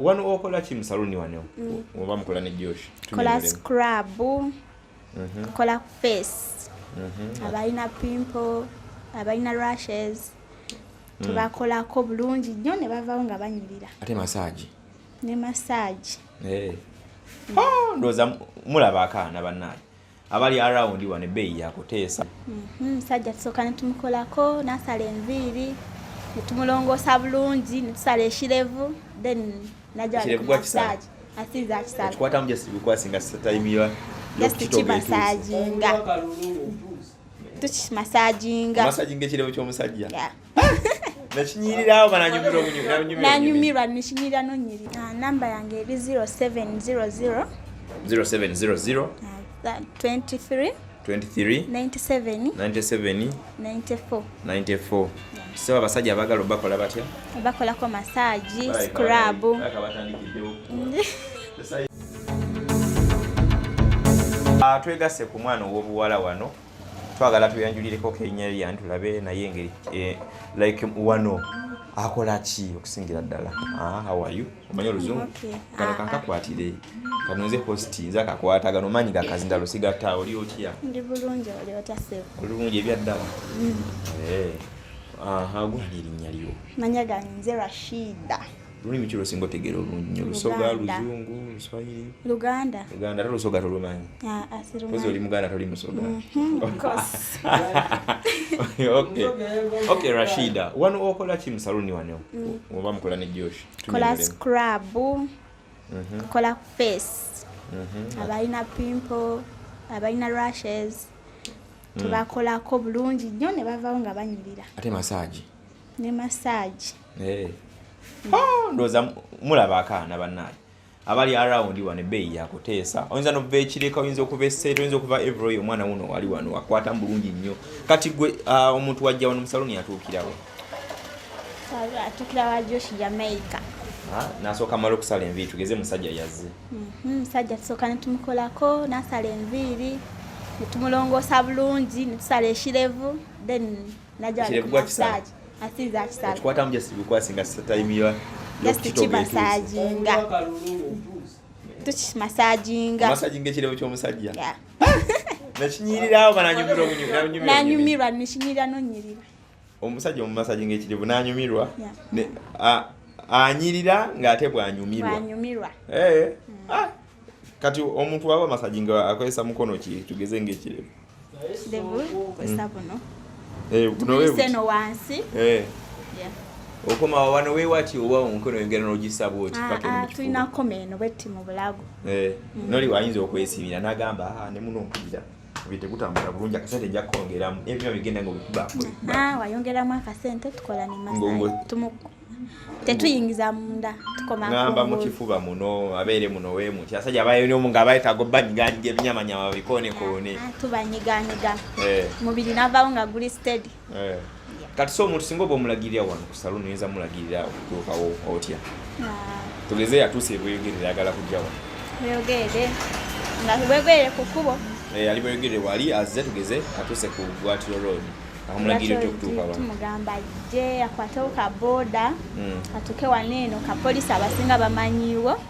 Wano okola ki mu saluni wano? Oba mukola ne Josh? Kola scrub, kola face, abalina pimple, abalina rashes, tubakolako bulungi nnyo ne bavawo nga banyirira. Ate massage? Ne massage. Eh. Oh, ndowooza mulaba akaana bannaye abali around wano, ebbeeyi yakuteesa. Musajja tusooka ne tumukolako, n'asala enviiri, ne tumulongoosa bulungi, ne tusala ekirevu, then najja. Ekirevu gwakisala? Massage asinza akisala. Ekikwatamu just bikwasi nga time ya Just kimassaginga, tukimassaginga. Massaginga ekirevu ky'omusajja? Yeah. Nekinyirirawo bananyumirwa obunyumirwa. Nanyumirwa, nekinyirira nonyirira. Namba yange eri 0700 0700 23 23 97 97 94. 94. So abasajja abaagala obakola batya? Bakolako massage, scrub. Balabika batandikiddewo. Ah, twegasse ku mwana ow'obuwala wano, twagala tweyanjulireko kenyerian tulabe naye engeri like wano akola ki okusingira ddala. Ah, how are you? Omanyi oluzungu? Okay. Kano Ah, kankakwatire kano, nze host, nze akakwata gano manyi gakazindalo sigatta. Oli otya? Ndi bulungi, oli otya ssebo? Olulungi ebyaddala. Eh, aha, gwani erinnya lyo? Manya gange nze Rashida. Lulimi ki lwosinga otegeera obulungi nnyo? Lusoga? Luganda. Luzungu, Luswahili? Luganda. Luganda. Ate Olusoga tolumanyi? Ah, ah, Kozi oli sirumanyi. Muganda, toli Musoga. Of course. Okay, Rashida, wano okola ki mu saluni wano oba mukola ne Josh? Kola scrub, kola face, abalina pimple, abalina rashes, tubakolako bulungi nnyo ne bavawo nga banyirira. Ate massage? Ne massage. Eh. Oh, ndowooza mulaba akaana bannaye abali around wano, ebbeeyi yakuteesa. Oyinza nokuva ekireka, oyinza okuva esente, oyinza okuva every. Omwana wuno wali wano akwatamu bulungi nnyo. Kati gwe, ah, omuntu wajja wano mu saluni atuukirawo? Atukira wa Josh Jamaica. Ah, nasooka mala okusala enviiri, tugeze musajja yazze. Musajja tusooka ne tumukolako, n'asala enviiri, ne tumulongoosa bulungi, ne tusala ekirevu, then najja. Ekirevu gwakisala? Massage asinza akisala. Ekikwatamu just bikwasi nga time ya Just kimassaginga, tukimassaginga. Massaginga ekirevu ky'omusajja? Yeah. Nekinyirirawo bananyumirwa obunyumirwa. Nanyumirwa, nekinyirira nonyirira. Omusajja omumassaginga ekirevu nanyumirwa? Yeah. Anyirira ng'ate bwanyumirwa. Bwanyumirwa. Eh, ah, kati omuntu waba massaginga akozesa mukono ki, tugeze ng'ekirevu? Kirevu kozesa buno. Eh, buno we Tulise buti. eno wansi. Eh, Yeah. okoma wano weewati oba omukono oyongera n'ogissa bwoti Ah, paka eno ah, mu kifuba? Tulina koma eno bwetti mu bulago. Eh, noli wayinza okwesimira n'agamba, "Ah, ne muno mpulira mubiri tegutambula bulungi, akasente nja kukongeramu," ebyuma bigenda nga obikuba. Ah, wayongeramu akasente, tukola ne massage. Tetuyingiza munda, tukoma Ngamba mu kungulu. kifuba muno, abeere muno weemuti asajja abayonomu nga bayetaaga obbanyiganyiga ebinyamanyama babikoonekoone. Ah, tubanyiganyiga Eh, mubiri navaawo nga guli steady. Eh. Kati so omuntu singa oba omulagirira wano ku saluni, oyinza mulagirira okutuukawo otya? Ah, Tugeze yatuuse ebweyogerere, ayagala kujja wano. Bweyogerere, nga bweyogerere ku kkubo. Eh, ali Bweyogerere wali azze, tugeze atuuse ku Gwatiro Road, akamulagirira otya okutuuka wano? Tumugamba ajje akwatewo ka booda, atuuke wano eno kapoliisi, abasinga bamanyiiwo.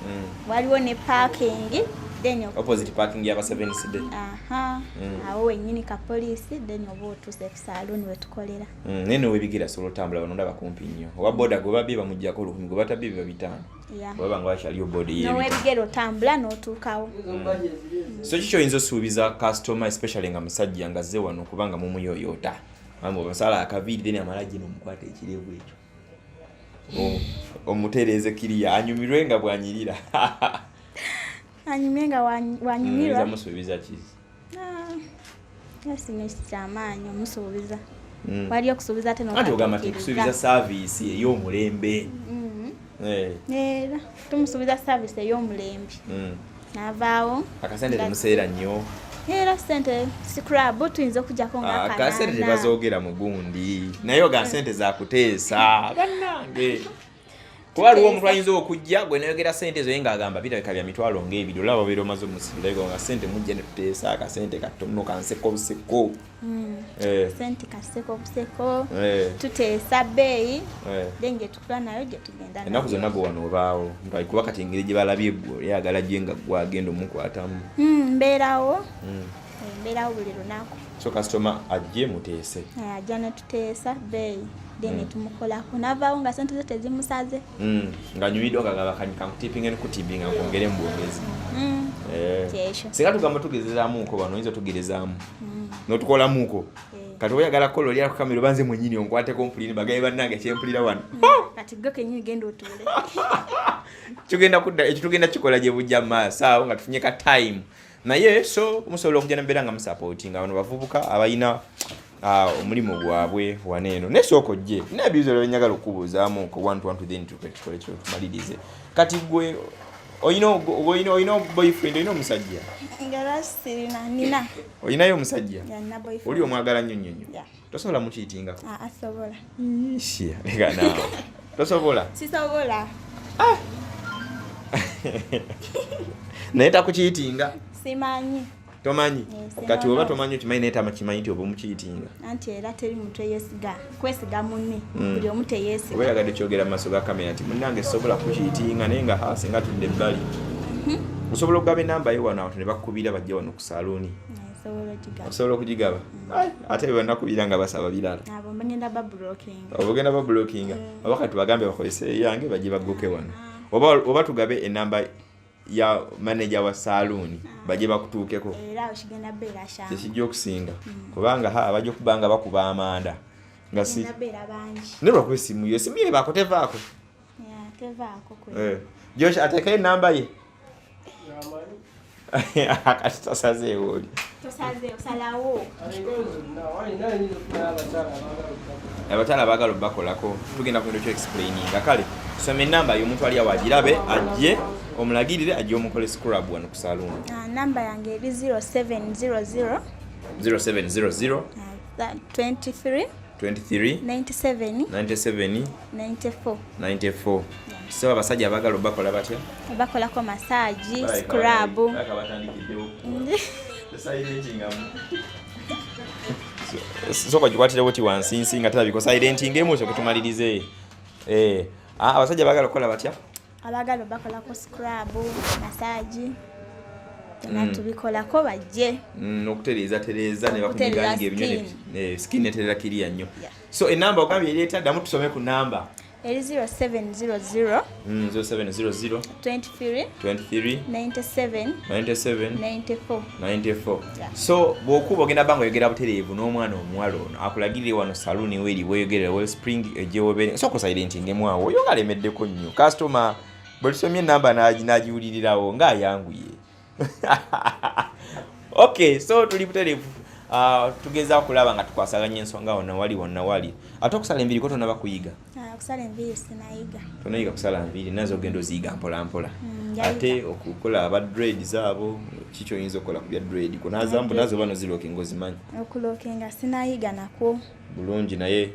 Waliwo ne parking, then Opposite parking yaba Seventh Day. Aha. Awo wennyini kapoliisi, then oba otuuse ku saaluuni wetukolera. Naye nowebigere asobola otambula wano, ndaba kumpi nnyo. Owa boda gwe babbye bamuggyako 1000, gwe batabbye biba 500. Bwaba nga wakyaliyo boda ey'ebitaano. Nowebigere otambula n'otuukawo. So kiki oyinza osuubiza customer, especially nga musajja nga azze wano, kubanga mumuyoyoota amba obasala akaviiri, then amala gino omukwata ekirevu ekyo, omutereeze kiriya anyumirwe nga bwanyirira? Anyumye nga wanyumirwa. Oyinza musuubiza ki? Ah, singa kyamaanyi omusuubiza. Wali okusuubiza ate Anti ogamba nti n'otatuukiriza. kusuubiza service ey'omulembe. Eh, Era tumusuubiza service ey'omulembe, n'avaawo. Akasente temuseera nnyo? Era sente scrub tuyinza okujjako nga Ah, kasente kanaana. tebazoogera mu gundi, naye oga sente zakuteesa bannange. Kuba waliwo omuntu ayinza okujja gwe nayogera sente ezo ye ng'agamba birabika bya mitwalo ng'ebiri, olaba obeera omaze omusibira nga sente mujja ne tuteesa akasente katono kanseko buseko. Sente kaseko buseko. Tuteesa bbeeyi, then gye tukula nayo gye tugenda. Ennaku zonna gwe wano obaawo, kuba kati engeri gye balabye gwe oyagala gye nga gwe agenda omukwatamu. Mbeerawo. Mbeerawo buli lunaku. So kasitoma ajje muteese. Ajja ne tuteesa bbeeyi, then netumukolako navaawo nga sente ze tezimusaze. Nga nyumiddwa, kagamba kankutipinga nekutipinga nkwongere mu bwongezi. Kyekyo. Singa tugamba tugezezaamuuko bano, oyinza otugerezaamu n'otukolamuuko? Kati oyagala kukola oli akukamera oba nze mwennyini onkwateko mpulire bagaye bannange kyempulira wano? Kati gwe kenyini genda otuule. Tugenda kudda ekyo, tugenda kikola gye bujja mu maaso awo nga tufunye ka time. Naye so musobola okujja nembeera nga musupportinga bano bavubuka abalina omulimu gwabwe wano eno. Naye sooka ojje naye ebibuuzo byenjagala okubuuzaamuko one to one to then tukole kyo tumalirize. Kati gwe olina boyfriend, olina omusajja? Nga lwaki sirina? Nina. Olinayo omusajja? Yeah, nina boyfriend. Oli omwagala nnyo nnyo nnyo? Yeah. Tosobola mucheatingako? Ah, asobola. Ishia, leka naawe, tosobola. Sisobola. Naye takucheatinga? Simanyi. Tomanyi? Yes. Kati oba tomanyi, okimanyi naye tamakimanyi nti oba omucheatinga? Anti era teri muntu eyesiga kwesiga munne. Buli omu teyeesiga. Oba yagadde kyogera mu maaso ga kamera nti munnange sobola kucheatinga, naye nga ha singa tudde ebbali, osobola okugaba enamba ye wano abantu ne bakubira bajje wano ku saluuni? Nsobola ogigaba. Osobola okugigaba? Ai, ate bannakubira nga basaba birala? Abo ngenda bablockinga. Oba ogenda bablockinga, oba kati tubagambe bakozese eyange bajje bagguke wano, oba tugabe enamba ya manager wa saluuni bajje bakutuukeko? Era awo kigenda beera kyangu. Kyekijja okusinga, kubanga ha abajja okuba nga bakuba amanda nga si Genda beera bangi. Naye lwakuba esimu yo, esimu yo ebaako tevaako? Yeah, tevaako kwe. Josh ateekayo enamba ye. Kati tosazeewo oli? Tosaze, osalawo. Abakyala abaagala obakolako, tugenda kugenda kyo explaininga. Kale soma enamba y'omuntu ali awo agirabe, ajje omulagirire, ajje omukole scrub wano ku saluuni. Ah, namba yange eri 0700 0700 23 23 97 97 94. 94. So abasajja abaagala obakola batya? Bakolako massage, scrub. Batandikiddewo. Sooka gikwatirewo ti wansinsi nga talabika, silentingemu soke tumalirize. Abasajja baagala okukola batya? Abaagala bakolako scrub, massage, byonna tubikolako, bajje. Okutereeza tereeza ne Okutereeza bakunyiganyiga ebinywa. Skin. Skin neterera kiriya nnyo. Yeah. So enamba ogambye ereeta, ddamu tusome ku namba. Eri 0700 0700 23 23 97 97 94. 94. Yeah. So bw'okuba ogenda banga oyogera butereevu n'omwana omuwala ono akulagirire wano saluuni weeri weeyogerera Wellspring ejewobere. Sooka osilentingemu awo, oyo nga alemeddeko nnyo kasitoma bwe tusomye enamba n'agiwulirirawo ng'ayanguye. Okay, so tuli butereevu. Tugezaako okulaba nga tukwasaganya ensonga wonna wali wonna wali. Ate okusala enviiri ko tonaba kuyiga? Ah, okusala enviiri sinayiga. Tonayiga kusala nviiri, nazo ogenda oziyiga mpola mpola. Njayiga. Ate okukola aba dread zaabo, kiki oyinza okukola ku bya dread ko nazambu nazo oba nozilockinga ozimanyi? Okulockinga sinayiga nakwo. Bulungi, naye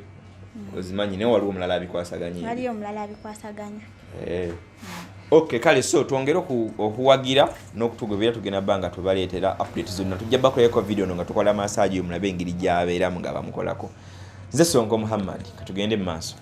ozimanyi, naye waliwo omulala abikwasaganya. Waliyo omulala abikwasaganya. Okay, kale so twongere okuwagira n'okutugobera, tugenda bba nga tubaleetera update zonna. Tujja bakoleko video no nga tukola massage, mulabe engeri gy'abeeramu nga bamukolako. Nze Sonko Muhammad, katugende mu maaso.